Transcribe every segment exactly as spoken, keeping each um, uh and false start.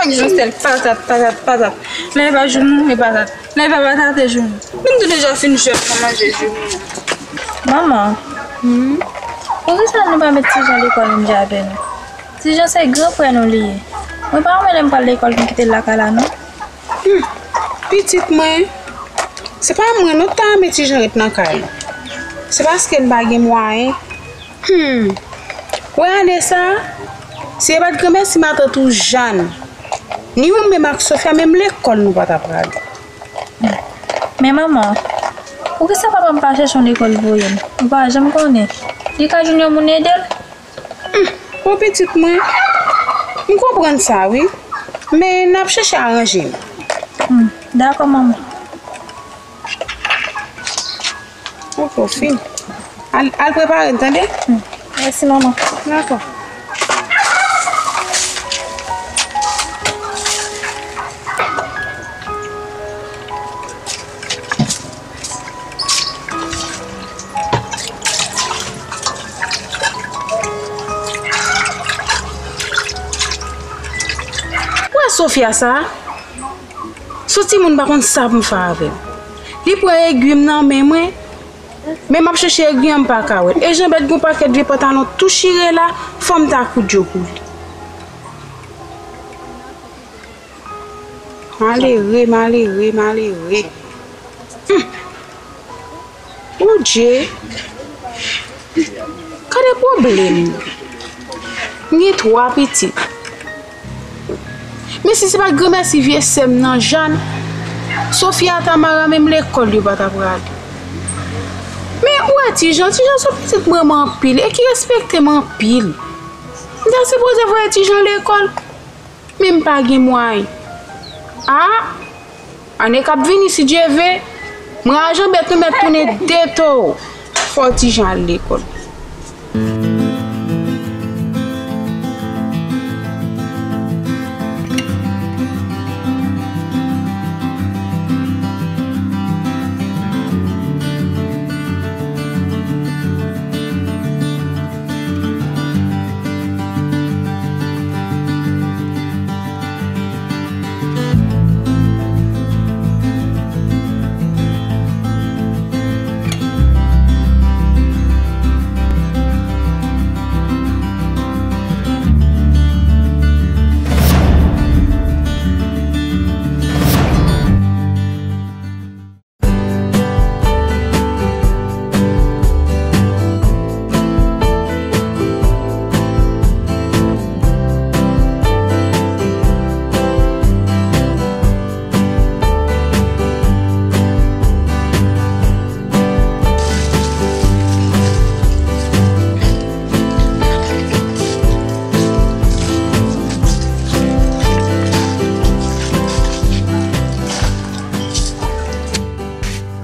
Yon sèl patat, patat, patat. Lè e pa joumou, e patat. Lè e pa patat, e joumou. Menm tou deja fin jwèt nan manje joumou. Manman, hmm? Poukisa nou pa met Tijan lekòl menm jan avè nou? Tijan se gran frè nou li ye. Mwen pa renmen lè m pral lekòl pou m kite l lakay la, non. Hmm. Pitit mwen, se pa mwen non ki ta renmen Tijan ret nan kay la. Se paske n pa gen mwayen. Hmm. Wè ane sa, si e pa t granmèsi matant ou Jàn, ni ou menm ak Sofia, menm lekòl nou pa ta prale. Men manman, poukisa papa m pa chèche yon lekòl voye m? Ou pa janm konnen. Li ka jwenn yon moun ede l. Hmm, bon pitit mwen, m konprann sa wi. Men n ap chèche aranje n. Hmm, dakò manman. Ok, w fin. Al, al prepare n, tande? Hmm. Mèsi, manman. Dakò. Ou wè Sofia sa? Sou timoun pa konn sa pou m fè avè l. Li pran egwi m nan men mwen, men m ap chèche egwi an m pa ka wè l. E jan bèt gon pakèt vye pantalon tou chire la, fò m ta koud yo pou li. Malere, malere, malere. Hmm. Bondye, gade pwoblèm. M gen twa pitit. Men si se pa t granmèsi vye sè m nan Jàn, Sofia Tamara menm lekòl yo pa ta prale. Men ou wè Tijan, Tijan se pitit mwen anpil e ki respekte m anpil. M ta sipoze voye Tijan lekòl. Men m pa gen mwayen. A! Ane k ap vini, si Dye ve, mwen a Janbèt nou mèt tounen de towo. Fò Tijan al lekòl.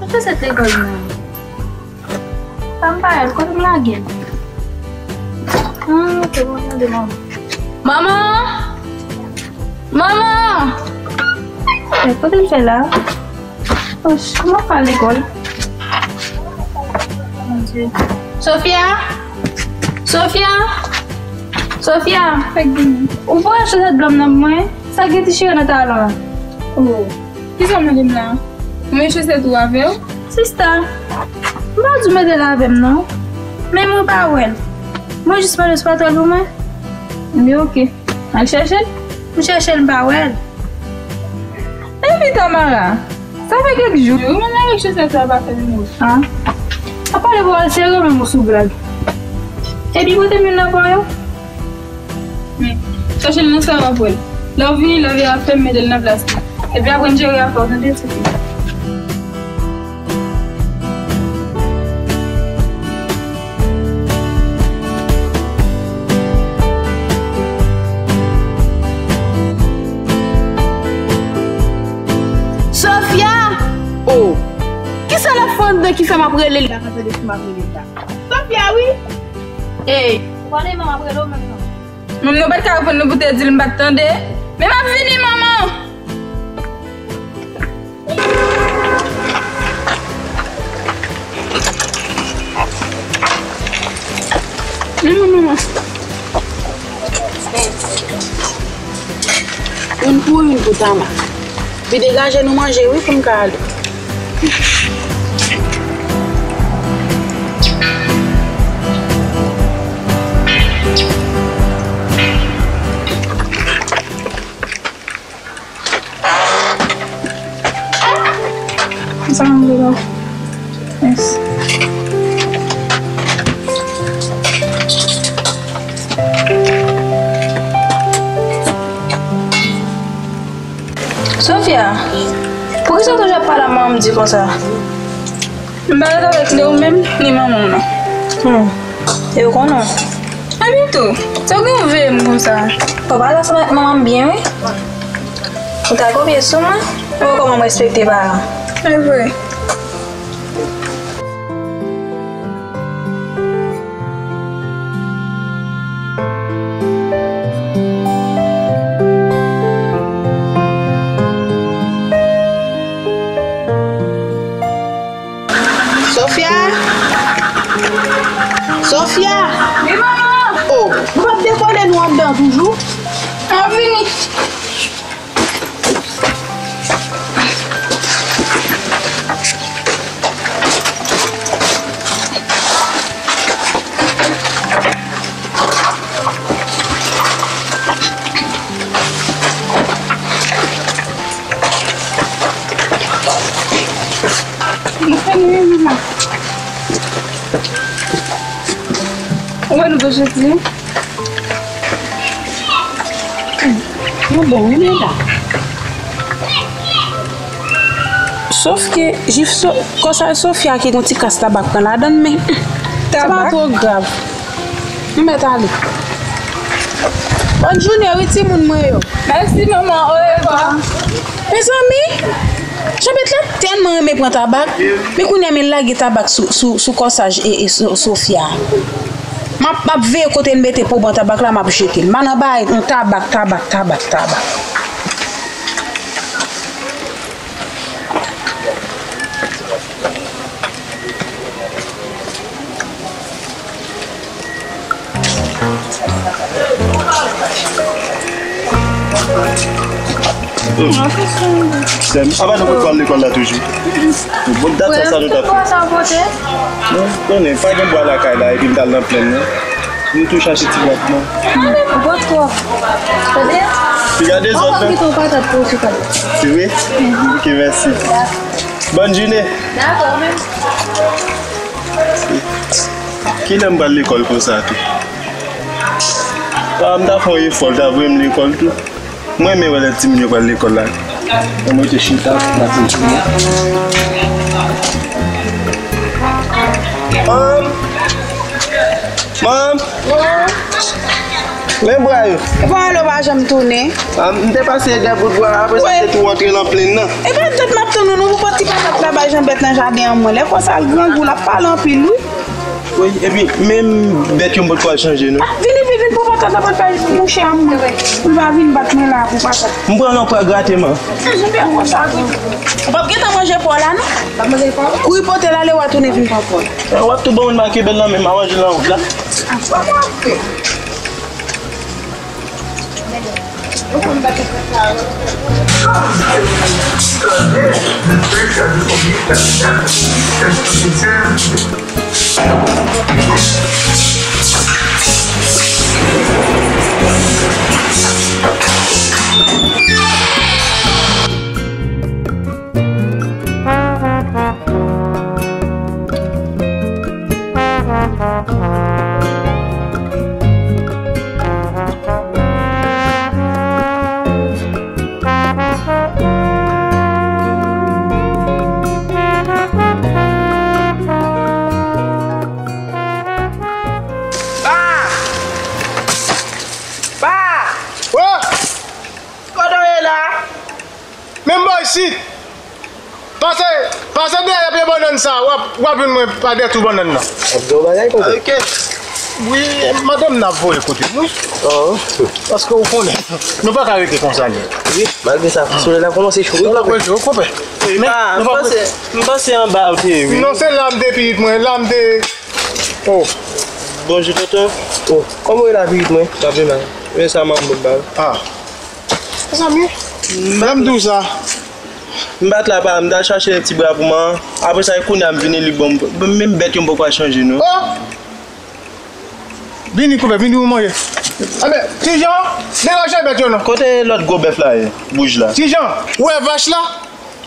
Kote sèt lekòl nan? Pa m pa wè l, kote m lage l? Ah, ok, bon, tande manman. Manman! Manman! Eh, kote l fè la? Oh, kòman fè al lekòl? Mon Dieu. Sofia! Sofia! Sofia! Fèk vini. Ou voye chosèt blan m nan pou mwen? Sa gen ti chire nan talon an. Oh. Kisa w mande m la? Ou mete chosèt ou avè w? Sista, m pa di w mete l avè m non. Men mwen pa wè l. Mwen jis mande w si w pa t wè l pou mwen. Ebyen, oke. Al chèche l. M chèche l, m pa wè l. Epi Tamara, sa fè kèk jou. Ou menm avèk chosèt sa pa fè menm ou. Ah. A pale pou al sere menm ou sou blag. Epi pote m youn nan pa w yo. Men, chache l nan sa w ap wè l. Lè w vini, lave afè m, mete l nan plas li. Epi apre n jere afè w, tande, tifi? Sofia! Oh! Kisa l ap fè anndan ki fè m ap rele l la, pa tande si m ap rele l la? Sofia, wi! Ey! Ou pa tande manman ap rele w menm non. Manman, nou pa t ka reponn li pou te di l m pa t tande. Men m ap vini, manman! Manman, manman. Yon Tama. Epi degaje nou manje wi pou n ka ale. Sa m vle la. Mèsi. Sofia, poukisa w toujou ap pale ak manman m di konsa? M pa ret avèk ni ou menm, ni manman w non. Hmm. E ou konnen w. Epi tou, sa w gen w veye m konsa? Ou pale ansanm ak manman m byen wi. Ou ta kopye sou mwen, ou wè kòman m respekte paran. E vre. Sofia! Sofia! Wi, manman! Oh, nou p ap dekole nou anndan toujou? M ap vini. Nou fè nou youn la. Ou wè nou bezwen di? Mwen bon wi, men la. Sof ke jif so, kòsaj Sofia ki gon ti kas tabak pran ladann, men sa pa two grav. Nou mèt ale. Bòn jounen wi timoun mwen yo. Mèsi manman, orevwa. Mezanmi, Janbèt la tèlman renmen pran tabak, men kounye a men l lage tabak sou, sou, sou kòsaj e, e So-, Sofia. M ap, m ap veye kote l mete pou ban tabak la, m ap jete l. M al anba a, yon tabak, tabak, tabak, tabak. Sè m, apa nou potko al lekòl la toujou? Bon, dat sa, sa nou t ap fè? Non, konnen, pa gen bwa lakay la, epi m t al nan plenn nan. Nou tou chache ti bwa pou mwen. Ou potko. Tande? Pi gade zòt, non? Mwen kite yon patat pou ou sou tab la. Se vre? Ok, mèsi. Bòn jounen. Dakò, men. Kilè m pral lekòl konsa tou? Ah, m ta fè yon efò, l ta voye m lekòl tou. Mwen renmen wè lè timoun yo pral lekòl la. Mwen rete chita, m ap tann timoun. Manm! Manm! Men bwa yo. Epa w ale w pa janm tounen. Ah, m te pase dè bout bwa, apre sa m te tou rantre nan plenn nan. Epa dat m ap tann ou non pou pot ti patat la bay Janbèt nan jaden an mwen. Lè konsa l grangou, l ap pale anpil wi. Wi, epi menm bèt yo m potko al chanje non. Ah, vini, vini, vin pou patat la, pot bay mouche a mwen. Ou pa vin bat mwen la pou patat. M pran yon pwa grate man. Ou p ap gentan manje pwa la non. Kouri pote l ale, w a tounen vin pran pwa. W ap tou ban moun make bèl nan men m a manje nan wout la. Pa! Pa! Wè! Kote w ye la? Men m bò isit. Pase, pase dèyè pye bannann sa, w ap, w ap jwenn mwen pa dèyè tou bannann nan. W ap di yon bagay, konpè? Ok. Wi, madanm nan ap voye kote m, wi. Oh. Paske w konnen, nou pa ka rete konsa, non. Wi, malgre sa, solèy la kòmanse cho, wi, konpè. Konpè. Men, ah, nou pa m panse, m panse anba w te ye, wi. Non, se la m te pitit mwen, la m te. Oh. Bonjou, tonton. Oh, kòman w ye la, pitit mwen? Pa pi mal. Men sa manman m ba w. Ah. Mezanmi, Lè m di w sa. M pa t la pa, m t al chache ti bra pou mwen. Apre sa, e kounye a m vini li ban m. Menm bèt yo m poko al chanje, non. Oh! Vini, konpè, vini pou manje. Anben, Ti Jan, degaje bèt yo, non. Kote lòt gwo bèf la ye, wouj la? Ti Jan, ou wè vach la?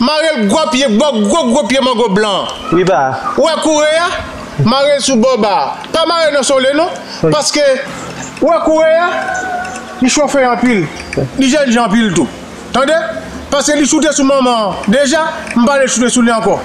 Mare l gwo pye, gwo, gwo, gwo pye mango blan. Wi, pa. Ou wè koure a? Mare l sou bò ba a. Pa mare nan sole, non. Wi. Paske, ou wè koure a? Li chofe anpil. Li jèn jan anpil tou. Tande? Paske li choute sou manman an deja, m pa vle choute sou li ankò.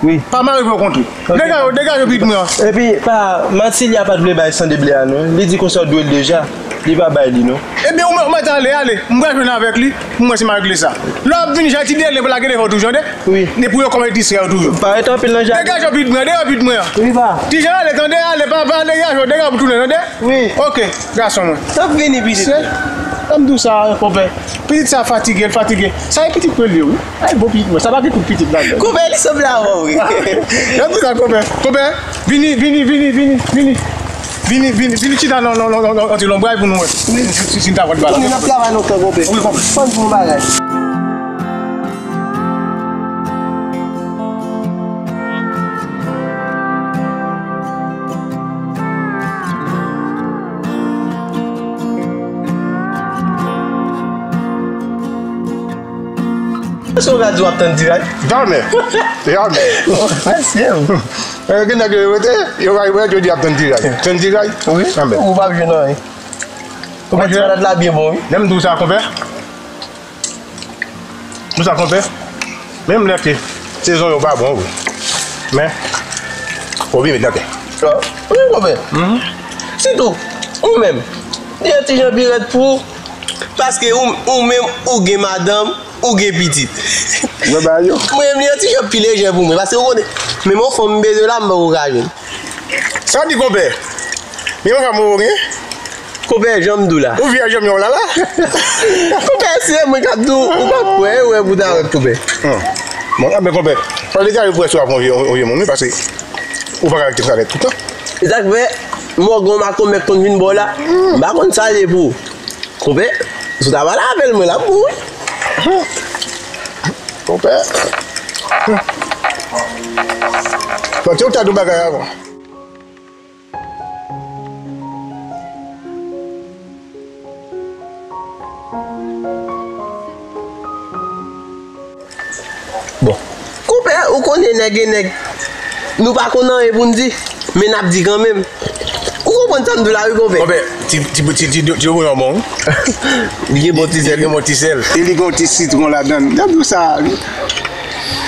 Wi. Pa mare pou yo kont ou. Ok. Degaje w, degaje w pitit mwen an. Epi, pa, Martilia pa t vle bay san de ble a, non. Li di konsa w dwe l deja. Li pa bay li, non. Ebyen, ou mèt, ou mèt ale, ale. M pral jwenn avèk li, pou m wè si m a regle sa. Lè w ap vin, jan ti dele pou lage devan w toujou, tande? Wi. E pou yo kòmanse distrè w toujou. Pa ret anpil nan jaden. Degaje w pitit mwen an, degaje w pitit mwen an. Wi, pa. Ti Jan ale, tande, ale, pa, pa degaje w, degaje w pou tounen, tande? Wi. Ok, gason mwen. T ap vini pitit. Se, m di w sa, konpè. Pitit sa fatige, l fatige. Sa e pitit mwen li ye, wi. Ay, bon pitit mwen. Sa pa gen tout pitit ladan. Konpè, li sanble avè w, wi. Gade sa, konpè. Konpè, vini, vini, vini, vini, vini. Vini, vini, vini chita nan, nan, nan, nan, nan ti lonbray pou nou wè. Si, si, si n ta pran bal. N ap travay lontan, konpè. Wi, konpè. Fò n di yon bagay. Èske w ka di w ap tann tiray? Jamè. Jamè. Mesye. Eh, gen nèg yo rete, yo va rete, yo di y ap tann tiray. Tann tiray? Wi. Anben. Ou p ap jwenn anyen. Ou pa jwenn anyen. Patat la byen bon, wi. Lè m di w sa, konpè. Konsa, konpè, menm lè ke sezon yo pa bon, wi. Men, fò w byen met nan tè. Wi, konpè. Mhm. Sitou, ou menm, li yon ti jan pi rèd pou ou, paske ou, ou menm, ou gen madanm, ou gen pitit. Mwen ba yo. Mwen menm, li yon ti jan pi lejè pou mwen, paske ou konnen, menm yon fanm m bezwen la, m poko ka jwenn. Sa w di, konpè? Men yon fanm ou gen? Konpè, jan m di w la. Ou vyèj, janm yon lala. Konpè, si se mwen k ap di w, ou p ap kwè, ou wè pou ta wè, konpè. Hmm. Bon, anben, konpè, pale de ou prèske w ap yon vye, yon vye moun, wi, paske ou pa ka rete sa nèt toutan. E sa k fè, mòg yon makomè k konn vin bò w la, m pa konn sa l ye pou ou. Konpè, si w ta pale avè l, mwen l ap bon, wi. Hmm. Konpè. Hmm. Bon, se ou k ta di yon bagay avan. Bon. Konpè, ou konnen nèg e nèg. Nou pa konn anyen pou n di, men n ap di kanmenm. Ou konprann sa m di w la, wi, konpè? Konpè, ti, ti, ti, ti, ti, ti, ti, bon, bon. Li gen bon ti sèl. Li gen bon ti sèl. E li gen yon ti sitwon ladan l. Gade sa, wi.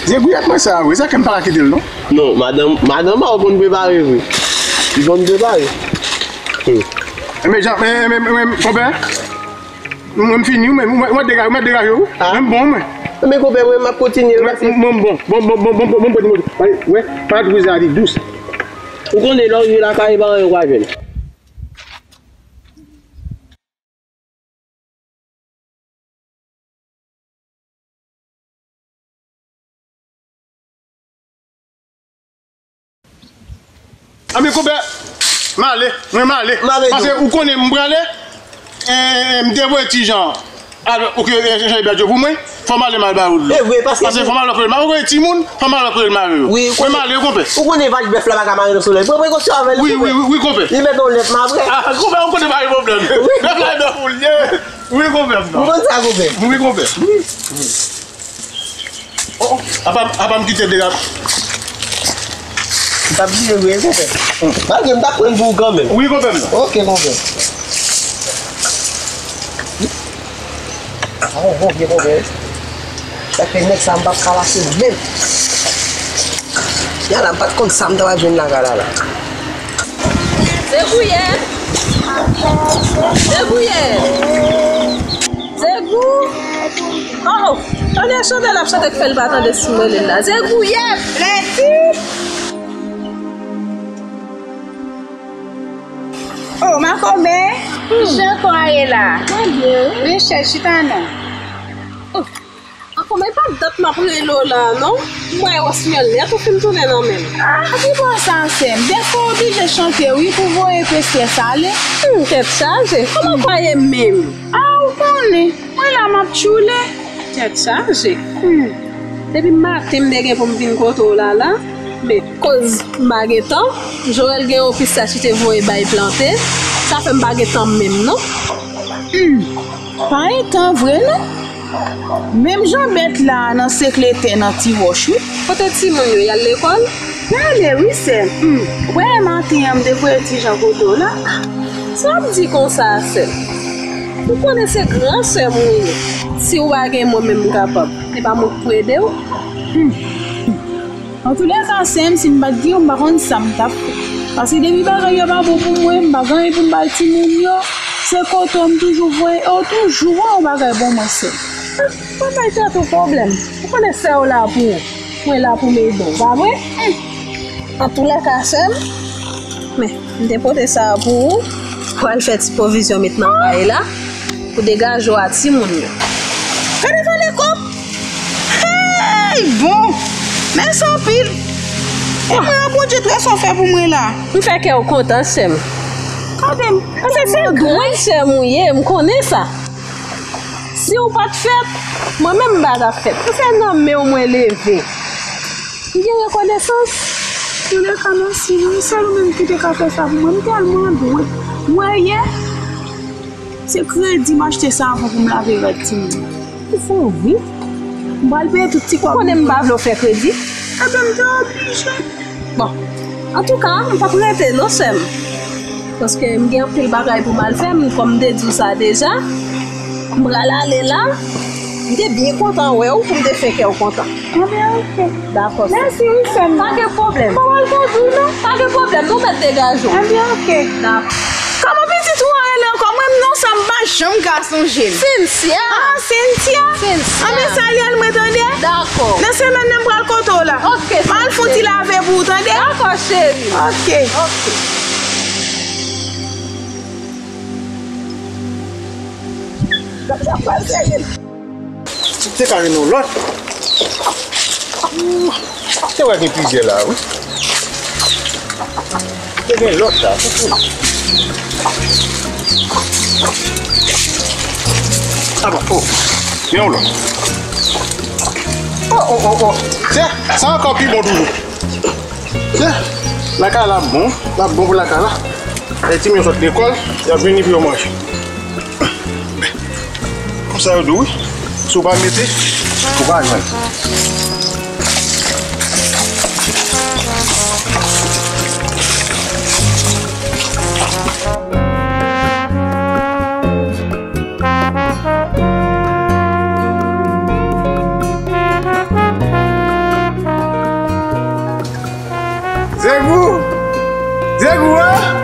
Zegwiyèt mwen sa, wi. Sa ke m pa ka kite l, non. Non, madanm, madanm an konn prepare vre. Li konn prepare. Hmm. Enben, Jan, men, men, men, men, konpè, mwen m fini, ou mèt, ou mèt, ou mèt degaje, ou mèt degaje, wi. Ah. Mwen m bon, mwen. Men konpè, mwen m ap kontinye. Mwen, mwen m bon. Bon, bon, bon, bon, bon, bon, bon, bon. Wè, pa twouve sa li dous. Ou konnen lè w rive lakay, e pa anyen ou pa jwenn. Anben, konpè, m ale, mwen m ale. M ale tou. Paske ou konnen m prale, e, e, m te voye Ti Jan al, ou ke, e, chanje bèt yo pou mwen, fò m ale m al ba yo dlo. E vre, paske... Paske fò m al kote l, m al kote timoun, fò m al kote l mare yo. Wi, mwen m ale, konpè. Ou konnen vach bèf la pa ka mare nan solèy. Pran prekosyon avè l, wi, konpè. Wi, wi, wi, konpè. Li mèt nan lèt m apre. Ah, konpè, ou konnen pa gen pwoblèm. Wi. Bèf la nan poul ye. Wi, konpè m nan. Ou konn sa, konpè? Wi, konpè. Wi. Oh, oh. Apa, apa m kite deja. M t ap bliye vre, konpè. Malgre m t ap pran pou ou kanmenm. Wi, konpè m nan. Ok, konpè. Ah, bon, bon, byen, konpè. Sa fè nèg sa m p ap ka lase menm. Yala, m pa t konn sa m ta pral jwenn lakay la la. Zegouyè! Zegouyè! Zegou! Oh, oh! Tande chante l ap chante k fè l pa tande si m rele l la. Zegouyè! Lèdi! Oh, makomè! Hmm. Jan kò a ye la? Mwen byen, wi. Vin chèch chita non. Oh. An kòman e pa dat m ap rele w la a non? M wè wòsmyèl nèt ou fin tounen nan men m. Ah, ki bò sa, sè m? Dèfwa w oblije chante wi pou voye pestès ale. Hmm, tèt chaje. Kòman w pa ye menm? Ah, ou konnen, mwen la m ap tchoule. Tèt chaje. Hmm. Depi maten m te gen pou m vin kote w la la, men koz m pa gen tan, Joel gen yon pistach li te voye bay plante, sa fè m pa gen tan menm non. Hmm. Pa gen tan vre non. Menm jan bèt la nan sekle tè nan ti wòch wi. Kote timoun yo, y al lekòl? Y ale wi sè m. Hmm. Ou pa wè maten an m te voye Tijan kote w la? Sa w ap di konsa a sè m? Ou konnen se gran sè m ou ye. Si w pa gen mwen menm m kapab. Se pa mwen k pou ede w. Hmm. Antoulèka sè m, si m pa t gen w, m pa konn sa m t ap fè. Paske depi bagay yo pa bon pou mwen, m pa gen anyen pou m bay timoun yo. Se kote w m toujou voye, e w toujou wè yon bagay ban mwen sè m. Mwen bay tèt ou pwoblèm. Ou konnen sè w la pou ou. Mwen la pou m ede w, pa vre? Hmm. Antoulèka sè m, men, m te pote sa a pou ou. Pral fè ti pwovizyon met nan kay la pou degaje w a timoun yo. Gade valè kòb! Hey! Bon! Mèsi anpil! E mwen an Bondye trè sa w fè pou mwen la. M fè kè w kontan, sè m. Gade m. Paske se grann sè m ou ye, m konnen sa. Si w pa t fèt, mwen menm m pa t ap fèt. Se nan men w mwen leve. M gen rekonesans. Antoulèka mèsi wi, sèl ou menm ki te ka fè sa pou mwen. M tèlman dwe. Mwen yè, se kredi m achte savon pou m lave rad timoun. Ou fè anvi? M pral peye tout ti kòb. Ou konnen m pa vle w fè kredi. Ebyen, m te oblije. Bon, antouka, m p ap rete non, sè m. Paske m gen anpil bagay pou m al fè, m, kòm m te di w sa deja. M pral ale la. M te byen kontan wè w pou m te fè kè w kontan. Ebyen, oke. Dakò, sè m. Mèsi wi, sè m. Pa gen pwoblèm. M pa pral kondui non. Pa gen pwoblèm, nou mèt degaje w. Ebyen, oke. Dakò. Kòman pitit ou an rele ankò? Mwen menm non sa m pa janm ka sonje l. Cynthia. Ah, Cynthia? Cynthia. Anben salye l mwen tande. Dakò. Nan semèn nan m pral kote w la. Oke, m al fè yon ti lave pou ou tande. Dakò, cheri. Oke. Oke. Sa pral serye. Te ka jwenn yon lòt. Te wè gen plizyè la, wi. Te gen lòt la, se pou. Ah bon, oh. Gen yon lòt. Oh, oh, oh, oh. Se, sa ankò pi bon toujou. Lakay la bon, la bon pou lakay la. E timoun yo sot lekòl, y ap vini pou yo manje. Konsa yo di wi, si w pa mete, ou pa jwenn. Zegou! Zegou, e!